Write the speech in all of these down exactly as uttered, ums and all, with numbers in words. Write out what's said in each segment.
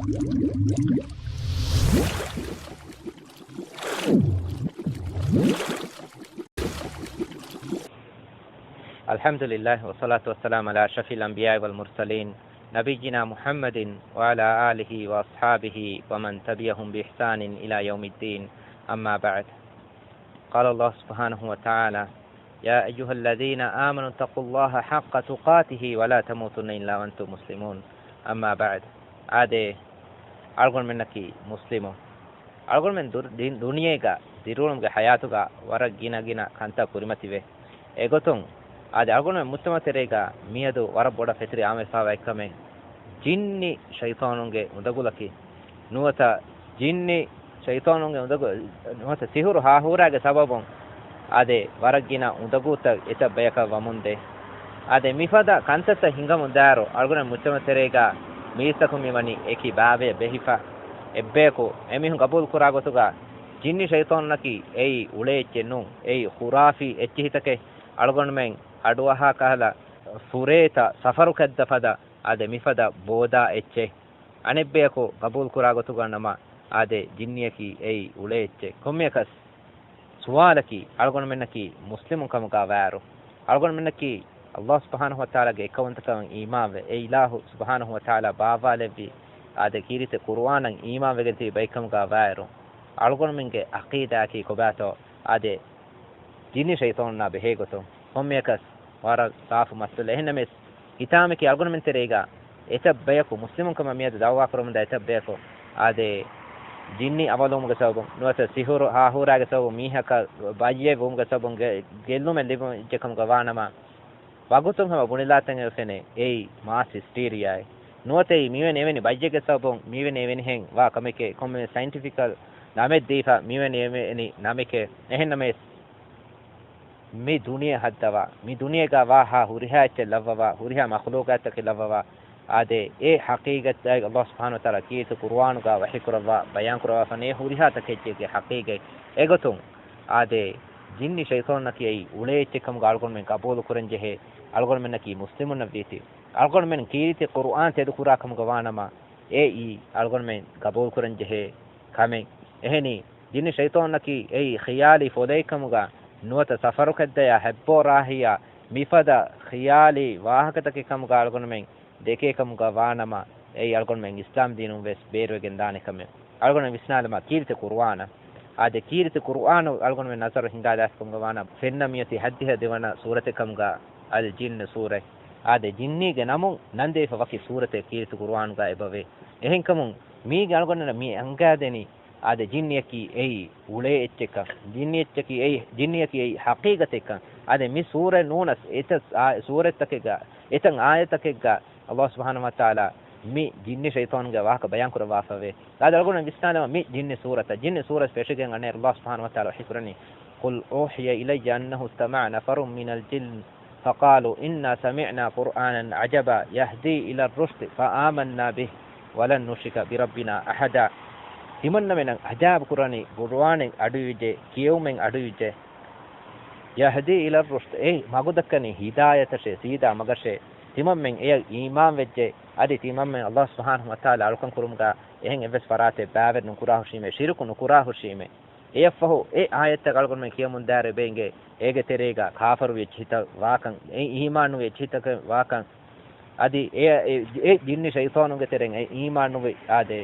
الحمد لله، والصلاة والسلام على أشرف الأنبياء والمرسلين، نبينا محمد وعلى آله وأصحابه ومن تبعهم بإحسان إلى يوم الدين. أما بعد. قال الله سبحانه وتعالى: يا أيها الذين آمنوا اتقوا الله حق تقاته ولا تموتن إلا وأنتم مسلمون. أما بعد. އާދެ، އަޅުގަނޑުމެންނަކީ މުސްލިމުން. އަޅުގަނޑުމެން ދު-، ދި-، ދުނިޔޭގަ ދިރިއުޅުމުގެ ޙަޔާތުގަ ވަރަށް ގިނަ ގިނަ ކަންތައް ކުރިމަތިވޭ. އެގޮތުން އާދެ، އަޅުގަނޑުމެން މުޖްތަމަޢު ތެރޭގަ މިއަދު ވަރަށް ބޮޑަށް ފެތުރި އާންމުވެފައިވާ އެއްކަމެއް، ޖިންނި ޝައިޠާނުންގެ އުނދަގުލަކީ، ނުވަތަ ޖިންނި ޝައިޠާނުންގެ އުނދަގު، ނުވަތަ ސިހުރު ހާހޫރާގެ ސަބަބުން އާދެ، ވަރަށް ގިނަ އުނދަގޫތައް އެތައް ބަޔަކަށް ވަމުންދޭ. އާދެ، މިފަދަ ކަންތައްތައް ހިނގަމުންދާއިރު، އަޅުގަނޑު މުޖްތަމަޢު ތެރޭގަ މީސްތަކުން މިވަނީ އެކި ބާވަޔަށް ބެހިފަ. އެއްބަޔަކު އެމީހުން ގަބޫލު ކުރާ ގޮތުގަ، ޖިންނި ޝައިޠާނުންނަކީ އެއީ އުޅޭ އެއްޗެއް ނޫން. އެއީ ޚުރާފީ އެއްޗިހިތަކެއް. އަޅުގަނޑުމެން އަޑުއަހާ ކަހަލަ، ފުރޭތަ ސަފަރުކޮށްދާ ފަދަ، އާދެ، މިފަދަ ބޯދާ އެއްޗެއް. އަނެއްބަޔަކު ގަބޫލު ކުރާ ގޮތުގަ ނަމަ، އާދެ، ޖިންނިއަކީ އެއީ އުޅޭ އެއްޗެއް. ކޮންމެއަކަސް، ސުވާލަކީ، އަޅުގަނޑުމެންނަކީ މުސްލިމުން ކަމުގަ ވާއިރު، އަޅުގަނޑުމެންނަކީ ﷲ ސުބްޙާނަހޫ ވަތަޢާލާގެ އެކައުވަންތަކަމަށް އީމާންވެ، އެ އިލާހު ސުބްޙާނަހޫ ވަތަޢާލާ ބާއްވާލެއްވި، އާދެ، ކީރިތި ޤުރުއާނަށް އީމާންވެގެން ތިބި ބައެއްކަމުގަ ވާއިރު، އަޅުގަނޑުމެންގެ ޢަޤީދާއަކީ ކޮބާތޯ، އާދެ، ޖިންނި ޝައިޠާނުންނާ ބެހޭ ގޮތުން ކޮންމެއަކަސް ވަރަށް ސާފު މައްސަލަ. އެހެންނަމަވެސް، ހިތާމައަކީ އަޅުގަނޑުމެން ތެރޭގަ އެތައް ބަޔަކު މުސްލިމުން ކަމަށް މިއަދު ދަޢުވާ ކުރަމުންދާ އެތައް ބަޔަކު، އާދެ، ޖިންނި އަވަލުވުމުގެ ސަބަބުން، ނުވަތަ ސިހުރު ހާހޫރާގެ ސަބަބުން މީހަކަށް ބައްޔެއް ވުމުގެ ސަބަބުން ގެ-، ގެއްލުމެއް ލިބުނު އެއްޗެއް ކަމުގަ ވާނަމަ، ވަގުތުން ހަމަ ބުނެލާތަން އެ ފެނޭ، އެއީ މާސް ހިސްޓީރިއާއެއް. ނުވަތަ އެއީ މިވެނި އެވެނި ބައްޔެއްގެ ސަބަބުން މިވެނި އެވެނިހެން ވާ ކަމެކޭ، ކޮންމެ ސައިންޓިފިކަލް ނަމެއް ދީފަ މިވެނި އެވެނި ނަމެކޭ. އެހެންނަމަވެސް، މި ދުނިޔެ ހައްދަވާ، މި ދުނިޔޭގަ ވާހާ ހުރިހާ އެއްޗެއް ލައްވަވާ، ހުރިހާ މަޚްލޫޤާތްތަކެއް ލައްވަވާ، އާދެ، އެ ޙަޤީޤަތް ﷲ ސުބްޙާނަހޫ ވަތަޢާލާ ކީރިތި ޤުރުއާނުގަ ވަޙީކުރައްވާ، ބަޔާންކުރައްވާފަ ނޭ ހުރިހާ ތަކެއްޗެއްގެ ޙަޤީޤަތް. އެގޮތުން، އާދެ، ޖިންނި ޝައިޠާނުންނަކީ އެއީ އުޅޭ އެއްޗެއް ކަމުގަ އަޅުގަނޑުމެން ޤަބޫލު ކުރަން ޖެހޭ. އަޅުގަނޑުމެންނަކީ މުސްލިމުންނަށް ވީތީ، އަޅުގަނޑުމެން ކީރިތި ޤުރުއާން ތެދުކުރާ ކަމުގަ ވާނަމަ، އެއީ އަޅުގަނޑުމެން ޤަބޫލުކުރަން ޖެހޭ ކަމެއް. އެހެނީ، ޖިންނި ޝައިޠާނުންނަކީ އެއީ ޚިޔާލީ ފޮލައެއްކަމުގަ ނުވަތަ ސަފަރުކޮށްދަޔާ ހެއްބޯ ރާހިޔާ މިފަދަ ޚިޔާލީ ވާހަކަތަކެއް ކަމުގަ އަޅުގަނޑުމެން ދެކޭ ކަމުގަ ވާނަމަ، އެއީ އަޅުގަނޑުމެން އިސްލާމް ދީނުން ވެސް ބޭރުވެގެން ދާނެ ކަމެއް. އަޅުގަނޑު ވިސްނާލަމާ ކީރިތި ޤުރުއާނަށް. އާދެ، ކީރިތި ޤުރުއާނު އަޅުގަނޑުމެން ނަޒަރު ހިންގާލާފި ކަމުގަ ވާނަމަ، ފެންނަ މިއޮތީ ހައްދިހަ ދެވަނަ ސޫރަތެއް ކަމުގަ އަލް ޖިންނު ސޫރަތް. އާދެ، ޖިންނީގެ ނަމުން ނަންދެވިފަ ވަކި ސޫރަތެއް ކީރިތި ޤުރުއާނުގަ އެބަވޭ. އެހެންކަމުން މީގެ އަޅުގަނޑަށް މި އަންގާދެނީ، އާދެ، ޖިންނިއަކީ އެއީ އުޅޭ އެއްޗެއްކަން، ޖިންނި އެއްޗަކީ އެއީ، ޖިންނިއަކީ އެއީ ޙަޤީޤަތެއްކަން. އާދެ، މި ސޫރަތް ނޫނަސް އެތައް ސާ-، ސޫރަތްތަކެއްގަ، އެތައް އާޔަތްތަކެއްގަ ﷲ ސުބްޙާނަހޫ ވަތަޢާލާ މި ޖިންނި ޝައިޠާނުގެ ވާހަކަ ބަޔާން ކުރައްވާފަވޭ. އާދެ، އަޅުގަނޑު ވިސްނާލަމާ މި ޖިންނި ސޫރަތަށް، ޖިންނި ސޫރަތް ފެށިގެން އަންނައިރު ﷲ ސުބްޙާނަހޫ ވަތަޢާލާ ވަޙީކުރަނީ، قل أوحي إلي أنه استمع نفر من الجن فقالوا إنا سمعنا قرآنا عجبا يهدي إلى الرشد فآمنا به ولن نشرك بربنا أحدا. ތިމަންނަމެނަށް އަޖާބު ކުރަނީ ޤުރުއާނެއް އަޑުއިވިއްޖެ، ކިޔެވުމެއް އަޑުއިވިއްޖެ. يهدي إلى الرشد، އެ މަގުދައްކަނީ ހިދާޔަތަށޭ، ސީދާ މަގަށޭ. ތިމަންމެން އެޔަށް އީމާންވެއްޖެ، އަދި ތިމަންމެން ﷲ ސުބްޙާނަހޫ ވަތަޢާލާ އަޅުކަން ކުރުމުގަ އެހެން އެއްވެސް ފަރާތެއް ބައިވެރި ނުކުރާހުށީމޭ، ޝިރުކު ނުކުރާހުށީމޭ. އެއަށްފަހު އެ އާޔަތްތައް އަޅުގަނޑުމެން ކިޔަމުންދާއިރު އެބަ އިނގޭ، އޭގެ ތެރޭގަ ކާފަރުވި އެއްޗިހިތައް ވާކަން، އެ އީމާންނުވި އެއްޗިހިތަކެއް ވާކަން، އަދި އެ، އެ، އެ ޖިންނި ޝައިޠާނުންގެ ތެރެއިން އެ އީމާންނުވި، އާދެ،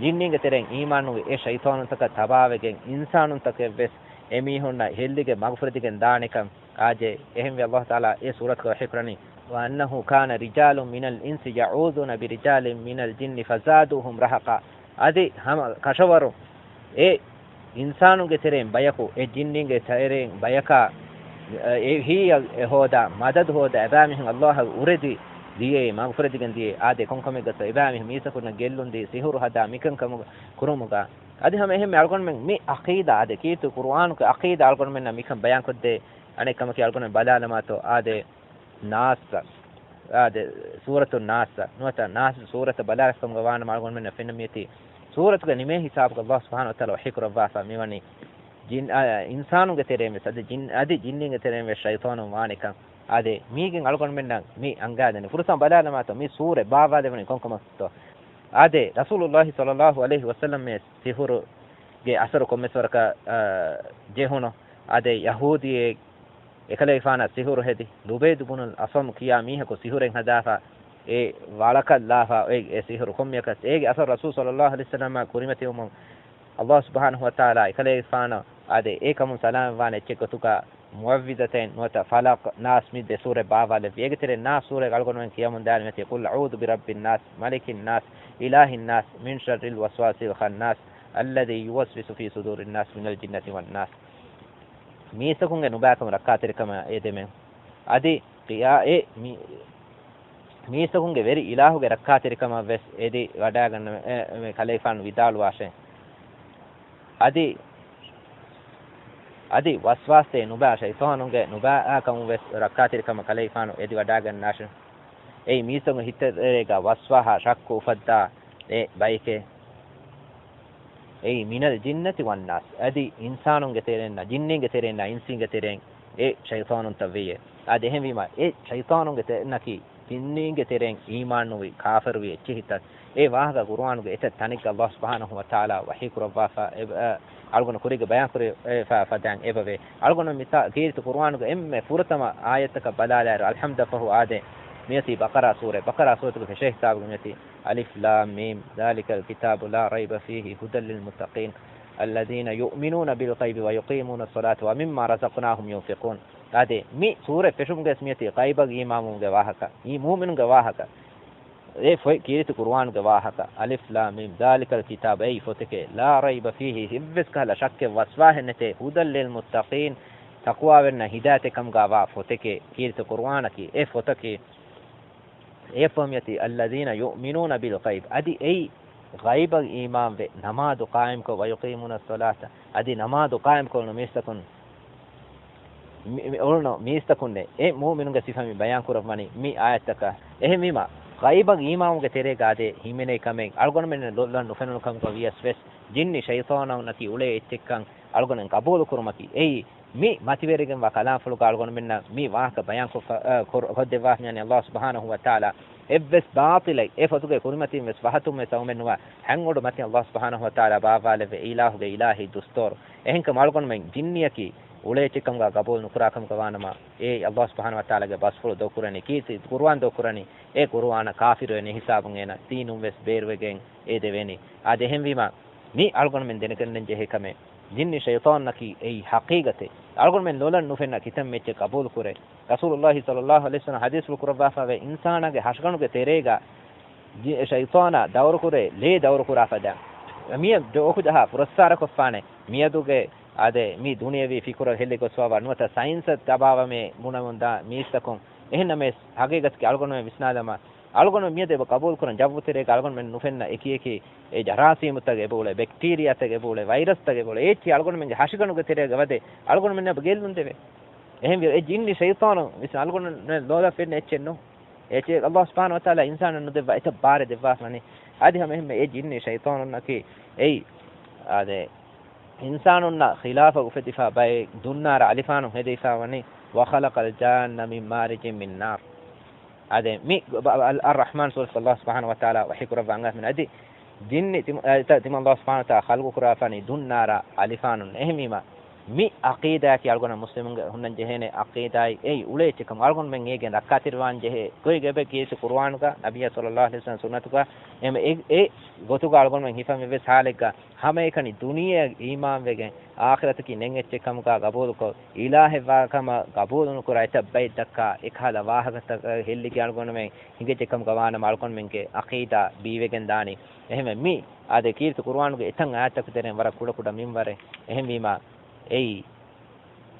ޖިންނީންގެ ތެރެއިން އީމާންނުވި އެ ޝައިޠާނުންތަކަށް ތަބާވެގެން އިންސާނުންތަކެއްވެސް އެމީހުންނަށް ހެއްލިގެން މަގުފުރެދިގެން ދާނެކަން. އާދެ، އެހެންވެ ﷲ ތަޢާލާ އެ ސޫރަތުގަ ވަޙީކުރަނީ، وأنه كان رجال من الإنس يعوذون برجال من الجن فزادوهم رهقا. އަދި ހަމަ ކަށަވަރުން އެ އިންސާނުންގެ ތެރެއިން ބަޔަކު، އެ ޖިންނީންގެ ތެރެއިން ބަޔަކާ، އެ، އެހީއަށް އެ ހޯދާ، މަދަދު ހޯދާ، އެބައިމީހުން ﷲ އަށް އުރެދި ދިޔައީ، މަގުފުރެދިގެން ދިޔައީ. އާދެ، ކޮންކަމެއްގަތޯ އެބައިމީހުން މީސްތަކުންނަށް ގެއްލުން ދީ، ސިހުރު ހަދާ، މިކަން ކަމުގަ ކުރުމުގަ. އަދި ހަމަ އެހެންމެ އަޅުގަނޑުމެން މި ޢަޤީދާ، އާދެ، ކީރިތި ޤުރުއާނުގެ ޢަޤީދާ އަޅުގަނޑުމެންނަށް މިކަން ބަޔާންކޮށްދޭ. އަނެއް ކަމަކީ އަޅުގަނޑުމެން ބަލާލަމާތޯ، އާދެ، ނާސްއަށް، އާދެ، ސޫރަތު ނާސްއަށް، ނުވަތަ ނާސް ސޫރަތަށް ބަލާލާފިކަމުގަ ވާނަމަ އަޅުގަނޑުމެންނަށް ފެންނަ މިއޮތީ ސޫރަތުގެ ނިމޭ ހިސާބުގަ ﷲ ސުބްޙާނަހޫ ވަތަޢާލާ ވަޙީކުރައްވާފަ މިވަނީ ޖިން-، އާ، އިންސާނުންގެ ތެރެއިން ވެސް، އަދި ޖިން-، އަދި ޖިންނީންގެ ތެރެއިން ވެސް ޝައިޠާނުން ވާނެކަން. އާދެ، މީގެން އަޅުގަނޑުމެންނަށް މި އަންގާދެނީ. ފުރަތަމަ ބަލާލަމާތޯ، މި ސޫރަތް ބާއްވާލެވުނީ ކޮންކަމަށްތޯ؟ އާދެ، ރަސޫލުﷲ ޞައްލަﷲ ޢަލައިހި ވަސައްލަމް ސިހުރުގެ އަސަރު ކޮންމެސް ވަރަކަށް، އާ، ޖެހުނު. އާދެ، ޔަހޫދީއެއް އެކަލޭގެފާނަށް ސިހުރު ހެދި، ލުބައިދު ބުނުލް އަޞަމް ކިޔާ މީހަކު ސިހުރެއް ހަދާފަ، އެ ވަޅަކަށްލާފަ، އެ، އެ ސިހުރު ކޮންމެއަކަސް އޭގެ އަސަރު ރަސޫލު ޞައްލަﷲ ޢަލައިހި ވަސައްލަމަށް ކުރިމަތިވުމުން، ﷲ ސުބްޙާނަހޫ ވަތަޢާލާ އެކަލޭގެފާނަށް އާދެ، އެ ކަމުން ސަލާމަތްވާނެ އެއްޗެއް ގޮތުގަ މުޢައްވިޛަތައިން ނުވަތަ ފަލަޤް، ނާސް މި ދެ ސޫރަތް ބާވާލެއްވި. އޭގެ ތެރެއިން ނާސް ސޫރަތް އަޅުގަނޑުމެން ކިޔަމުން ދާނީ މިއޮތީ، قل أعوذ برب الناس، ملك الناس، إله الناس، من شر الوسواس الخناس، الذي يوسوس في صدور الناس، من الجنة والناس. މީސްތަކުންގެ ނުބައިކަމު ރައްކާތެރިކަމަށް އެދެމެން. އަދި ކިޔާ އެ މީ-، މީސްތަކުންގެ ވެރި އިލާހުގެ ރައްކާތެރިކަމަށް ވެސް އެދި ވަޑައިގަންނަ-، އެ، އެ، ކަލޭގެފާނު ވިދާޅުވާށޭ. އަދި، އަދި ވަސްވާސްތެރި ނުބައި ޝައިޠާނުންގެ ނުބައިކަމުން ވެސް ރައްކާތެރިކަމަށް ކަލޭގެފާނު އެދި ވަޑައިގަންނާށޭ. އެއީ މީސްތަކުން ހިތެރޭގަ ވަސްވާހާ ޝައްކު އުފައްދާ އެ ބައެކޭ. އެއީ، من الجنة والناس، އަދި އިންސާނުންގެ ތެރެއިންނަށް، ޖިންނީންގެ ތެރެއިންނަށް، އިންސީންގެ ތެރެއިން އެ ޝައިޠާނުންތައް ވެޔޭ. އާދެ، އެހެންވީމަ، އެ ޝައިޠާނުންގެ ތެރެއިންނަކީ، ޖިންނީންގެ ތެރެއިން އީމާންނުވި، ކާފަރުވި އެއްޗެއް ހިތަށް. އެ ވާހަކަ ޤުރުއާނުގެ އެތައް ތަނެއްގަ ﷲ ސުބްޙާނަހޫ ވަތަޢާލާ ވަޙީ ކުރައްވާފަ، އެ، އަ، އަޅުގަނޑު ކުރީގަ ބަޔާން ކުރެވިފަ ފަދައިން އެބަވޭ. އަޅުގަނޑު މިތާ ކީރިތި ޤުރުއާނުގެ އެންމެ ފުރަތަމަ އާޔަތަކަށް ބަލާލާއިރު، އަލްޙަމްދަށް ފަހު އާދެ، މިއޮތީ ބަޤަރާ ސޫރަ، ބަޤަރާ ސޫރަތުގެ ފެށޭ ހިސާބުގަ މިއޮތީ، الم، ذلك الكتاب لا ريب فيه هدى للمتقين الذين يؤمنون بالغيب ويقيمون الصلاة ومما رزقناهم ينفقون. އާދެ، މި ސޫރަތް ފެށުމުގެ މިއޮތީ ޣައިބަށް އީމާންވުމުގެ ވާހަކަ، އީ މުއުމިނުންގެ ވާހަކަ. އެ ފޮތް ކީރިތި ޤުރުއާނުގެ ވާހަކަ. الم، ذلك الكتاب، އެއީ ފޮތެކޭ، لا ريب فيه، އެއްވެސް ކަހަލަ ޝައްކެއް ވަސްވާހެއް ނެތޭ، هدى للمتقين، ތަޤްވާވެރިންނަށް ހިދާޔަތެއް ކަމުގައިވާ ފޮތެކޭ، ކީރިތި ޤުރުއާނަކީ، އެ ފޮތަކީ. އެއަށްފަހު މިއޮތީ، الذين يؤمنون بالغيب، އަދި އެއީ ޣައިބަށް އީމާންވެ، ނަމާދު ޤާއިމްކޮށް، ويقيمون الصلاة، އަދި ނަމާދު ޤާއިމްކޮށް މީސްތަކުން، މި، މި އުޅުނު މީސްތަކުންނޭ. އެ މުއުމިނުންގެ ސިފަ މި ބަޔާން ކުރައްވަނީ މި އާޔަތަކަށް. އެހެންވީމަ، ޣައިބަށް އީމާނުގެ ތެރޭގަ އާދޭ ހިމެނޭ ކަމެއް އަޅުގަނޑުމެންނަށް ލޮލަށް ނުފެނުނު ކަމުގަ ވިޔަސް ވެސް، ޖިންނި ޝައިޠާނުންނަކީ އުޅޭ އެއްޗެއްކަން އަޅުގަނޑުމެން ޤަބޫލު ކުރުމަކީ އެއީ، މި މަތިވެރިގެންވާ ކަލާމްފުޅުގަ އަޅުގަނޑުމެންނަށް މި ވާހަކަ ބަޔާން ކޮށްފަ-، އަ، ކޮރ-، ކޮށްދެއްވާފަ މިޔާނީ ﷲ ސުބްޙާނަހޫ ވަތަޢާލާ. އެއްވެސް ބާޠިލެއް އެ ފޮތުގެ ކުރިމަތިން ވެސް ފަހަތުން ވެސް އައުމެއް ނުވާ، ހަތް އުޑު މަތިން ﷲ ސުބްޙާނަހޫ ވަތަޢާލާ ބާއްވާލެއްވި އިލާހުގެ އިލާހީ ދުސްތޫރު. އެހެންކަމުން އަޅުގަނޑުމެން ޖިންނިއަކީ އުޅޭ އެއްޗެއްކަމުގަ ޤަބޫލު ނުކުރާ ކަމުގަ ވާނަމަ، އެއީ ﷲ ސުބްޙާނަހޫ ވަތަޢާލާގެ ބަސްފުޅު ދޮގުކުރަނީ، ކީރިތި ޤުރުއާން ދޮގުކުރަނީ، އެ ޤުރުއާނަށް ކާފިރުވެނީ ހިސާބުން އޭނަ ދީނުން ވެސް ބޭރުވެގެން އެދެވޭނީ. އާދެ، އެހެންވީމަ، މި އަޅުގަނޑުމެން ދެނެގަންނަން ޖެހޭ ކަމެއް، ޖިންނި ޝައިޠާނަކީ އެއީ ޙަޤީޤަތެއް. އަޅުގަނޑުމެން ލޮލަށް ނުފެންނަ ކިތަންމެ އެއްޗެއް ޤަބޫލު ކުރޭ. ރަސޫލުﷲ ޞައްލަﷲ ޢަލައިހި ވަސައްލަމަ ޙަދީޘްފުޅު ކުރައްވާފައިވޭ، އިންސާނާގެ ހަށިގަނޑުގެ ތެރޭގަ ޖި-، ޝައިޠާނާ ދައުރުކުރޭ، ލޭ ދައުރުކުރާ ފަދަ. މިއަށް ޖޯކު ޖަހާ ފުރައްސާރަ ކޮށްފާނެ. މިއަދުގެ އާދެ، މި ދުނިޔެވީ ފިކުރަށް ހެއްލި ގޮސްފައިވާ ނުވަތަ ސައިންސަށް ތަބާވަމޭ ބުނަމުންދާ މީސްތަކުން. އެހެންނަމަވެސް، ހަގީގަތަކީ އަޅުގަނޑުމެން ވިސްނާލަމާ، އަޅުގަނޑު މިއަދު އެބަ ޤަބޫލުކުރަން ޖައްވު ތެރޭގަ އަޅުގަނޑުމެން ނުފެންނަ އެކި އެކި އެ ޖަރާސީމުތަކެއް އެބައުޅޭ، ބެކްޓީރިއާތަކެއް އެބައުޅޭ، ވައިރަސްތަކެއް އެބައުޅޭ، އޭތި އަޅުގަނޑުމެންގެ ހަށިގަނޑުގެ ތެރޭގަ ވަދެ އަޅުގަނޑުމެން އެބަ ގެއްލުން ދެވޭ. އެހެންވި އެ ޖިންނި ޝައިޠާނު ވިސްނާ އަޅުގަނޑުމެން ލޯލަށް ފެންނަ އެއްޗެއް ނޫން. އެއްޗެއް ﷲ ސުބްޙާނަހޫ ވަތަޢާލާ އިންސާނަށް ނުދެއްވާ އެތައް ބާރެއް ދެއްވާފަ ވަނީ. އަދި ހަމަ އެހެންމެ އެ ޖިންނި ޝައިޠާނުންނަކީ އެއީ، އާދެ، އިންސާނުންނާ ޚިލާފަށް އުފެދިފަ ބައެއް ދުންނާރަ އަލިފާނު ހެދިފަ ވަނީ، وخلق الجان من مارج من نار. އާދެ، މި ބަ-، އަލް-، އައްރަޙްމާން ސޫރަތު ﷲ ސުބްޙާނަހޫ ވަތަޢާލާ ވަޙީ ކުރައްވާ އަންގާފަ އަދި، ޖިންނި ތިމަ-، އަ، ތި-، ތިމަން ﷲ ސުބްޙާނަހޫ ވަތަޢާލާ ޚަލްޤު ކުރާފަނީ ދުންނާރަ އަލިފާނުން. އެހެންވީމަ، މި ޢަޤީދާއަކީ އަޅުގަނޑަށް މުސްލިމުންގެ ހުންނަން ޖެހޭނެ ޢަޤީދާއެއް. އެއީ އުޅޭ އެއްޗެއް ކަމަށް އަޅުގަނޑުމެން އޭގެން ރައްކާތެރިވާން ޖެހޭ. ގޮތް ގޮތެއް ކީރިތި ޤުރުއާނުގަ، ނަބިއްޔާ ޞައްލަﷲ ޢަލައިހި ވަސައްލަމަ ސުންނަތުގަ، އެހެން އެ، އެ ގޮތުގަ އަޅުގަނޑުމެން ހިފަން އެއްވެސް ޙާލެއްގަ، ހަމައެކަނި ދުނިޔެއަށް އީމާންވެގެން، އާޚިރަތަކީ ނެތް އެއްޗެއް ކަމުގަ ގަބޫލުކޮށް، އިލާހެއްވާ ކަމަށް ގަބޫލުނުކުރާ އެތައް ބައެއް ދައްކާ، އެކަހަލަ ވާހަކަތަކަށް ހެއްލިގެން އަޅުގަނޑުމެން ހިނގައްޖެ ކަމުގަ ވާނަމަ، އަޅުގަނޑުމެންގެ ޢަޤީދާ ބީވެގެން ދާނީ. އެހެންވެ، މި އާދެ، ކީރިތި ޤުރުއާނުގެ އެތައް އާޔަތަކު ތެރެއިން ވަރަށް ކުޑަކުޑަ މިންވަރެއް. އެހެންވީމާ، އެއީ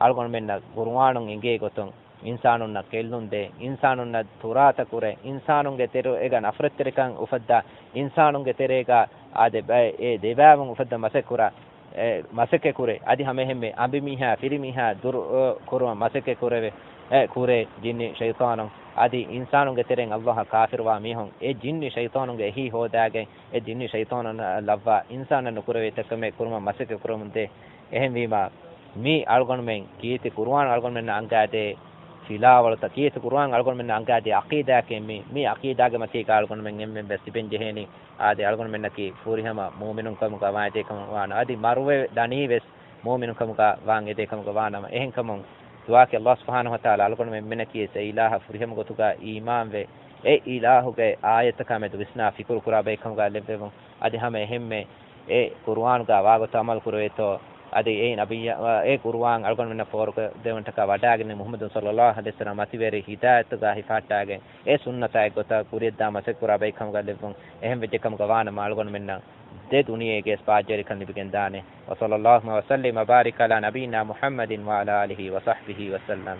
އަޅުގަނޑުމެންނަށް ޤުރުއާނުން އެނގޭ ގޮތުން، އިންސާނުންނަށް ގެއްލުން ދޭ، އިންސާނުންނަށް ތުރާތައް ކުރޭ، އިންސާނުންގެ ތެރޭގަ ނަފްރަތްތެރިކަން އުފައްދާ، އިންސާނުންގެ ތެރޭގަ އާދެ، އެ ދެބައިވުން އުފައްދަން މަސައްކަތް ކުރާ، އެ، މަސައްކަތް ކުރޭ. އަދި ހަމައެހެންމެ އަނބިމީހާ، ފިރިމީހާ ދުރު، އަ، ކުރުމަށް މަސައްކަތް ކުރެވޭ، އެ، ކުރޭ ޖިންނި ޝައިޠާނުން. އަދި އިންސާނުންގެ ތެރެއިން ﷲ އަށް ކާފިރުވާ މީހުން އެ ޖިންނި ޝައިޠާނުންގެ އެހީ ހޯދާގެން، އެ ޖިންނި ޝައިޠާނުންނަށް ލައްވާ އިންސާނަށް ނުކުރެވޭ އެތައް ކަމެއް ކުރުމަށް މަސައްކަތް ކުރަމުންދޭ. އެހެންވީމާ، މި އަޅުގަނޑުމެން ކީރިތި ޤުރުއާން އަޅުގަނޑުމެންނަށް އަންގާދޭ، ފިލާވަޅުތައް ކީއްތަ ޤުރުއާން އަޅުގަނޑުމެންނަށް އަންގާދީ ޢަޤީދާއަކީ މި، މި ޢަޤީދާގެ މަތީގަ އަޅުގަނޑުމެން އެންމެން ވެސް ތިބެން ޖެހޭނީ. އާދެ، އަޅުގަނޑުމެންނަކީ ފުރިހަމަ މުއުމިނުން ކަމުގަ ވާން އެދޭ ކަމަށް ވާނަމަ، އަދި މަރުވެ ދަނީ ވެސް މުއުމިނުން ކަމުގަ ވާން އެދޭ ކަމުގަ ވާނަމަ، އެހެންކަމުން ދުޢާއަކީ ﷲ ސުބްޙާނަހޫ ވަތަޢާލާ އަޅުގަނޑުމެން އެންމެނަކީ އެއް އިލާހަށް ފުރިހަމަ ގޮތުގަ އީމާންވެ، އެ އިލާހުގެ އާޔަތްތަކާމެދު ވިސްނާ ފިކުރު ކުރާ ބައެއް ކަމުގަ ލެއްވެވުން. އަދި ހަމަ އެހެންމެ އެ ޤުރުއާނުގަ ވާގޮތަށް ޢަމަލު ކުރެވޭތޯ، އަދި އެ ނަބިއްޔާ، އެ ޤުރުއާން އަޅުގަނޑުމެންނަށް ފޯރުކޮށްދެވުން ޓަކާ ވަޑައިގެންނެވި މުޙައްމަދު ޞައްލައްލާހު ޢަލައިހި ވަސައްލަމް މަތިވެރި ހިދާޔަތުގަ ހިފަހައްޓާގެން، އެ ސުންނަތާ އެއްގޮތަށް ކުރިޔަށްދާ މަސައްކަތް ކުރާ ބައެއް ކަމުގަ ލެއްވުން. އެހެން ވެއްޖެ ކަމުގަ ވާނަމަ އަޅުގަނޑުމެންނަށް ދެ ދުނިޔޭގެ ވެސް ބާއްޖަވެރިކަން ލިބިގެން ދާނެ. وصلى اللهم وسلم وبارك على نبينا محمد وعلى آله وصحبه وسلم.